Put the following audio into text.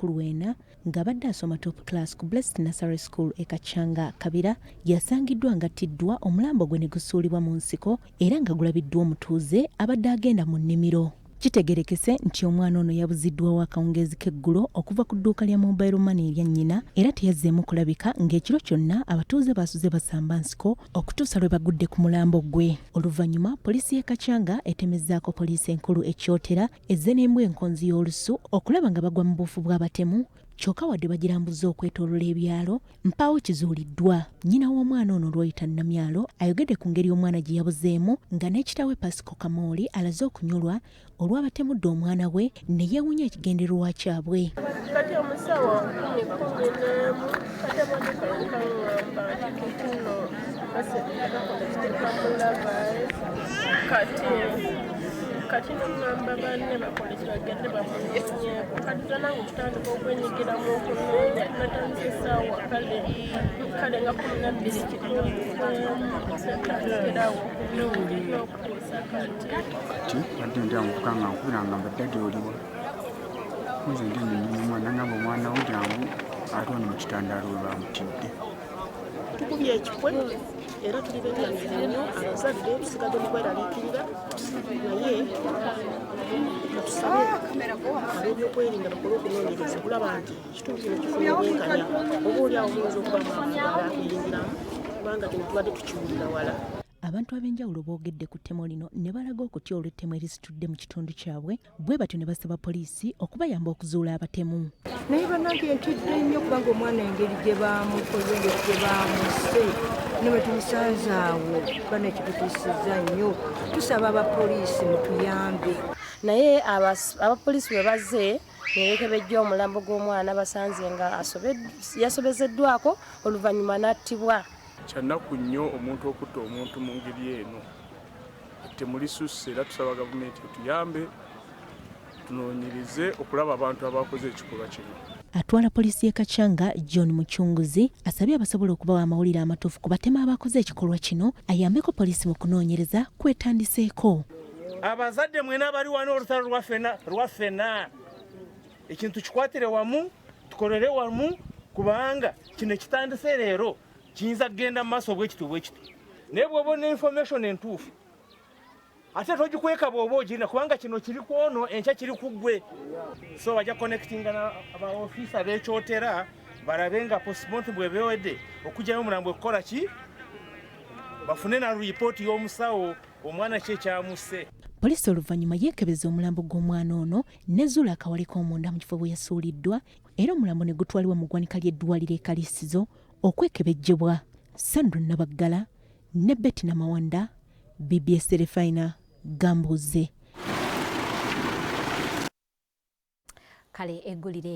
enkulu ena ng'abadde asoma top class ku Blessed Nursery School e Kachanga, Kabira, yasangiddwa ng'attiddwa omulambo gwe ne gusuulibwa mu nsiko era nga gulabiddwa omutuuze abadde agenda mu nnimiro. Kitegeerekese nti omwana ono yabuziddwawo akawungeezi k'eggulo okuva ku dduuka lya mobile money erya nnyina era teyazzeemu kulabika ng'ekiro kyonna abatuuze baasuze basamba nsiko okutuusa lwe bagudde ku mulambo gwe. Oluvannyuma poliisi y'e Kachanga etemezzaako poliisi enkulu e Kyotera ezze n'embwa enkonzi y'olusu okulaba nga bagwa mu buufu bw'abatemu kyokka wadde bagirambuzza okwetoolola ebyalo mpaawo kizuuliddwa. Nnyina w'omwana ono Lwoyita Namyalo ayogedde ku ngeri omwana gye yabuzeemu nga ne kitaawe Pasiko Kamooli alaze okunyolwa olw'abatemudde omwana we ne yeewuunya ekigendererwa kyabwe. Kati omusawo 11 kati abadde kaŋŋamba nti kino bakamulaba kati neŋŋamba banne bakole kibagende bamunoonyeeko. Kati nze nange okutandika okwenyigiramu okunoonya natandise essaawa kale nga 12:15 natandikirawo okunoonya n'okutuusa kati. Kati badde ndi amuvuga nga nkubira nga mbadde oliwa nze ndi nnyini omwana ngamba omwana wo jangu ate ono mu kitandaalo we bamutidde. Tukubye ekikwe era tuli bennyamivu nnyo, abazadde tusigadde mu kweraliikirira, naye katusabe ab'ebyokwerinda bakole okunoonyereza okulaba nti ekitundu kino kifunye obwenkanya, oba oli awo muyinza okubamu abantu abaakuyingiramu kubanga kino tubadde tukiwulira wala. Abantu ab'enjawulo boogedde ku ttemu lino ne balaga okutya olw'ettemu erisitudde mu kitundu kyabwe bwe batyo ne basaba poliisi okubayamba okuzuula abatemu. Naye bannange ntidde nnyo kubanga omwana engeri gye bamukoze, engeri gye bamuse ne bwe tumusanze awo bana ekitutuusizza nnyo. Tusaba abapoliisi mutuyambe. Naye abapoliisi bwe bazze ne beekebejja omulambo gw'omwana basanze nga yasobezeddwako oluvannyuma n'attibwa. Kyannaku nnyo omuntu okutta omuntu mu ngeri eno, temulisusse era tusaba gavumenti etuyambe tunoonyereze okulaba abantu abakoze ekikolwa kino. Atwala poliisi y'e Kachanga John Muchunguzi asabye abasobola okubawa amawulire amatuufu ku batemu abakoze ekikolwa kino ayambeko poliisi mu kunoonyereza kwetandiseeko. Abazadde mwena abali wano olutalo lwa ffena ekintu kikwatire wamu, tukolere wamu, kubanga kino ekitandise leero kiyinza kugenda mu maaso bwekiti bwekiti, naye bw'oba olina information entuufu ate togikweka bw'oba ogirina, kubanga kino kiri ku ono, enkya kiri ku ggwe. So bajja connectinga abaofiisa b'ekyotera balabe nga postmortem bwebewedde okugyayo omulambo okukola ki, bafune na ripooti y'omusawo omwana ki ekyamusse. Poliisi oluvannyuma yeekebeza omulambo gw'omwana ono nezuula akawale k'omunda mu kifo bwe yasuuliddwa era omulambo ne gutwalibwa mu ggwanika ly'eddwaliro e Kalisizo okwekebejjebwa. Sandra Nabaggala ne Betty Namawanda, BBS Terefayina, Gambuuze. Kale eggulire.